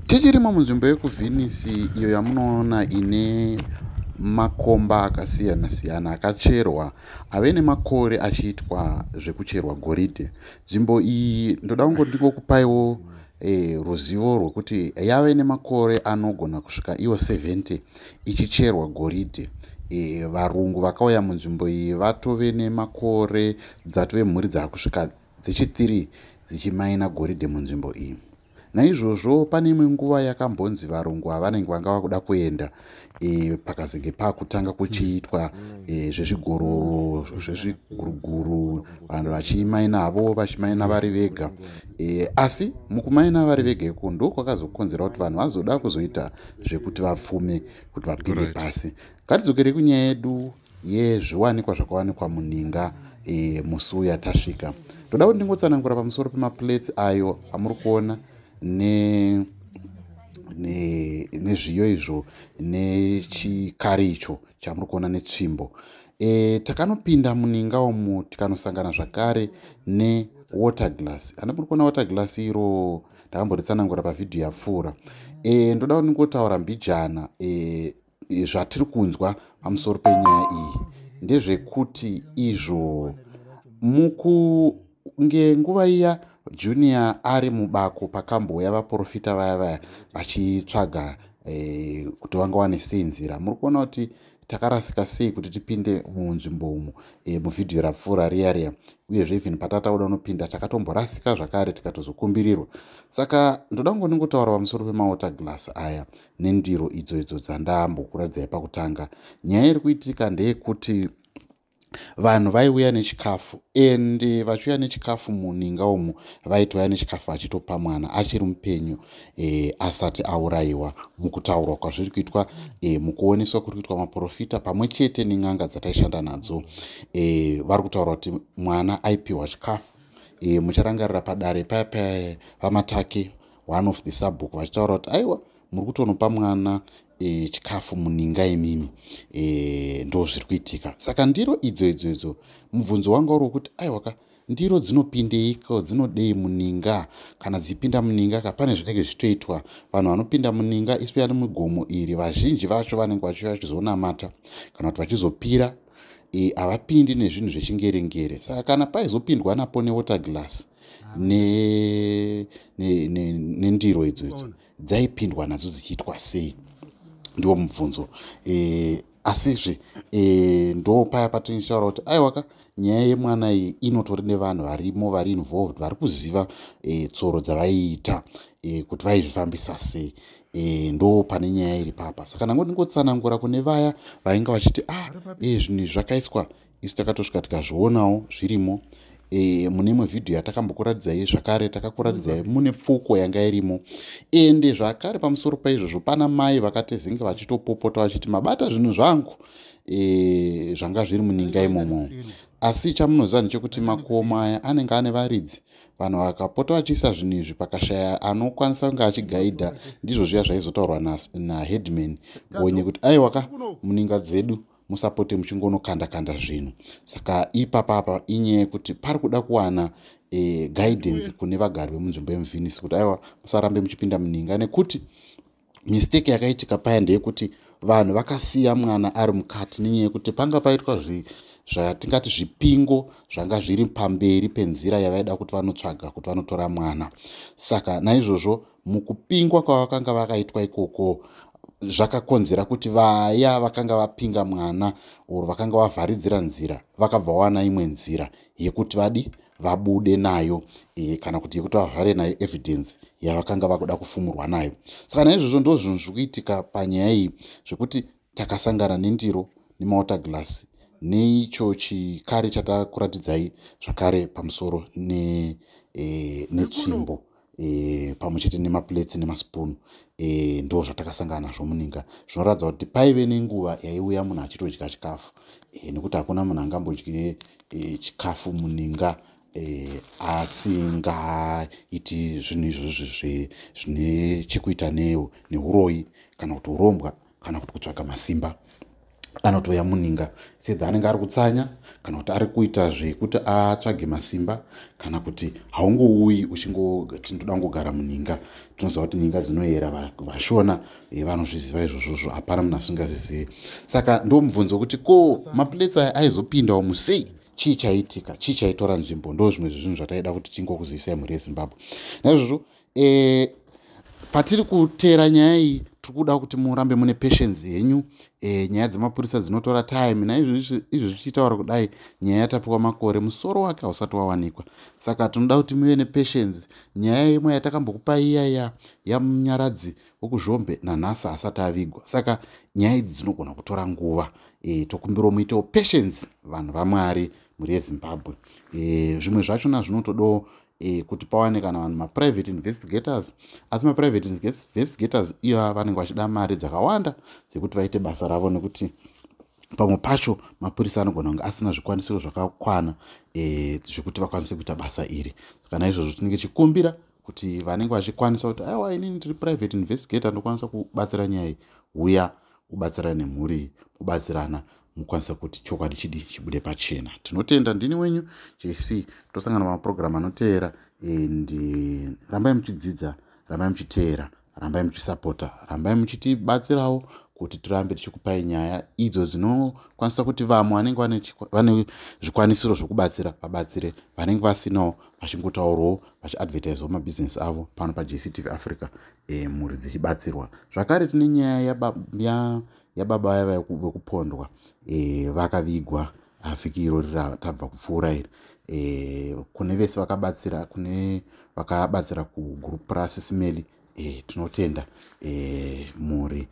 Tichirimo munzvimbo yekuVhenisi iyo yamunoona ine makomba akasiyana siyana akacherwa ave nemakore achiitwa zvekucherwa goridhe. Nzvimbo iyi ndoda kungoti ndingokupaiwo ruzivo rwekuti yave nemakore anogona kusvika iwo 70 ichicherwa goridhe. Varungu vakauya munzvimbo iyi vatove nemakore, dzatove mhuri dzakusvika dzechi3 dzichimaina goridhe munzvimbo iyi. Naizvozvo pane imwe nguva yakambonzi varungu havanenge vanga vakuda kuenda, pakazenge pakutanga kuchiitwa zvezvigororo, zvezviguruguru, vanhu vachimainavo, vachimaina vari vega. Asi mukumaina vari vega iko ndo kwakazokonzera kuti vanhu vazoda kuzoita zvekuti vapfume, kuti vapinde pasi. Ngatidzokerei kunyaya yedu yezviwanikwa zvakawanikwa muninga. Musi uya tasvika, ndoda kuti ndingotsanangura pamusoro pemaplates ayo amuri kuona nezviyo izvo nechikari icho chamuri kuona netsvimbo. Takanopinda muninga umu, tikanosangana zvakare newater glass. Ane muri kuona water glass iro, ndakamboritsanangura pavhidhiyo yapfuura. Ndoda kuti ndingotaura mbijana. Zvatiri kunzwa pamusoro penyaya iyi ndezvekuti izvo mukunge nguva iya Junior ari mubako, pakambouya vaprofita vaya vaya vachitsvaga kuti vangawane sei nzira. Muri kuona kuti takarasika sei kuti tipinde munzvimbo umu muvhidhiyo rapfuura riya riya. Uyezve even patatauda unopinda, takatomborasika zvakare, tikatozokumbirirwa. Saka ndoda kungoningotaura pamusoro pemawater glass aya nendiro idzo idzo dzandambokuratidzai pakutanga. Nyaya iri kuitika ndeyekuti vanhu vaiuya nechikafu, ende vachiuya nechikafu muninga umu, vaitouya nechikafu vachitopa mwana achiri mupenyu, asati aurayiwa. Mukutaurwa kwazviri kuitwa, mukuoneswa kuri kuitwa maprofita pamwe chete nen'anga dzataishanda nadzo, vari kutaura kuti mwana aipiwa chikafu. Mucharangarira padare paya paya vaMatake, one of the sabhuku, vachitaura kuti aiwa, muri kutonopa mwana chikafu muninga imimi. Ndo zviri kuitika. Saka ndiro idzo idzo idzo, mubvunzo wanga uri wekuti aiwaka, ndiro dzinopindeiko, dzinodei muninga? Kana dzichipinda muninga ka, pane zvinenge zvichitoitwa. Vanhu vanopinda muninga, especially mugomo iri, vazhinji vacho vanenge vachiuya vachizonamata kana kuti vachizopira. Havapindi nezvinhu zvechingerengere. Saka kana paizopindwa napo newater glass nendiro ne idzo idzo, dzaipindwa nadzo dzichiitwa sei? Ndiwo mubvunzo. Asizve ndo paya patinotaura kuti aiwaka, nyaya yemwana iyi inotori nevanhu varimo, vari involved, vari kuziva tsoro dzavaiita, kuti vaizvifambisa sei. Ndo pane nyaya iri papa. Saka ndango ndingotsanangura kune vaya vainge vachiti zvinhu izvi zvakaiswa. Isu takatosvika tikazvionawo zvirimo. Mune imwe vhidhiyo yatakambokuratidzai zvakare, takakuratidzai mune pfuko yanga irimo. Ende zvakare pamusoro paizvozvo, pana mai vakatezenge vachitopopota vachiti mabata zvinhu zvangu, zvanga zviri muninga imomo. Asi chamunoziva ndechekuti makomo aya anenge ane varidzi. Vanhu vakapota vachiisa zvinhu izvi, pakashaya anokwanisa kunge achigaidha, ndizvo zviya zvaizotaurwa naheadman Gonye kuti aiwaka, muninga dzedu musapote muchingonokanda kanda zvinhu. Saka ipapapa inyaya yekuti pari kuda kuwana guidance kune vagari vemunzvimbo yemuVhenisi kuti aiwa, musarambe muchipinda muninga, nekuti mistake yakaitika paya ndeyekuti vanhu vakasiya mwana ari mukati, nenyaya yekuti panga paitwa zvatingati zvipingo zvanga zviri pamberi penzira yavaida kuti vanotsvaga kuti vanotora mwana. Saka naizvozvo mukupingwa kwavakanga vakaitwa ikoko zvakakonzera kuti vaya vakanga vapinga mwana or vakanga vavharidzira nzira vakabva wana imwe nzira yekuti vadi vabude nayo, kana kuti yekuti vavhare nayo evidence yavakanga vakuda kufumurwa nayo. Saka naizvozvo ndo zvinhu zviri kuitika panyaya iyi, zvekuti takasangana nendiro nemawater glass neicho chikari chatakuratidzai zvakare pamusoro netsvimbo, pamwe chete nemaplates nemaspoon. Ndo zvatakasangana nazvo muninga, zvinoratidza kuti paive nenguva yaiuya munhu achitodya chikafu, nekuti hakuna munhu angambodye chikafu muninga asingaiti zvinhu izvozvo zvine chekuita neuroyi kana kuti urombwa kana kuti kutsvaga masimba. Anotouya muninga sedza anenge ari kutsanya, kana kuti ari kuita zvekuti atsvage masimba, kana kuti haungouyi uchingoti ndoda kungogara muninga. Tinoziva kuti ninga dzinoyera, vaShona vanozviziva izvozvozvo, hapana munhu asingazizivi. Saka ndo mubvunzo wekuti ko maplates aya aizopindawo musei? Chii chaiitika? Chii chaitora nzvimbo? Ndo zvimwe zvezvinhu zvataida kuti tingokuzivisai, mhuri yeZimbabwe. Naizvozvo patiri kuteera nyaya iyi, tiri kuda kuti murambe mune patience yenyu. Nyaya dzemapurisa dzinotora time. Naizvozvo izvo zvichitaura kudai, nyaya yatapiwa makore, musoro wake hausati wawanikwa. Saka tinoda kuti muve nepatience. Nyaya imwe yatakambokupai iyaya yaMunyaradzi wekuZhombe, nanhasi asati avigwa. Saka nyaya idzi dzinogona kutora nguva. Tokumbirawo muitewo patience, vanhu vaMwari, mhuri yeZimbabwe. Zvimwe zvachona zvinotodawo kuti pawane kana vanhu maprivate investigators, asi maprivate investigators iva vanenge vachida mari dzakawanda dzekuti vaite basa ravo, nekuti pamwe pacho mapurisa anogona kunge asina zvikwanisiro zvakakwana zvekuti vakwanise kuita basa iri. Saka naizvozvo tinenge tichikumbira kuti vanenge vachikwanisa kuti aiwa, inini ndiri private investigator, ndokwanisa kubatsira nyaya iyi, uya ubatsirana nemhuri, kubatsirana mukwanisa kuti chokwadi chidi chibude pachena. Tinotenda. Ndini wenyu JC. Tosangana pamapurogiramu anoteera. And rambai muchidzidza, rambai muchiteera, rambai muchisapota, rambai muchitibatsirawo kuti tirambe tichikupai nyaya idzo dzinokwanisa kuti vamwe vanenge vane zvikwanisiro zvokubatsira vabatsire, vanenge vasinawo vachingotaurawo, vachiadvertisawo mabhizinesi avo pano paJCTV Africa, mhuri dzichibatsirwa. Zvakare tine nyaya yababa vaya vekupondwa, vakavigwa vhiki irori ratabva kupfuura iri. Kune vese vakabatsira, kune vakabatsira kugroup raSisimeli, tinotenda mhuri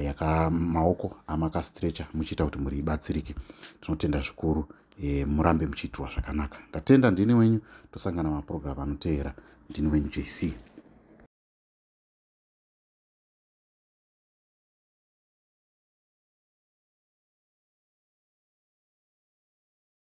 yaka maoko amakastrecha muchiita kuti mhuri ibatsirike. Tinotenda zvikuru. Murambe muchiitirwa zvakanaka. Ndatenda. Ndini wenyu. Tosangana mapurogiramu anoteera. Ndini wenyu JC.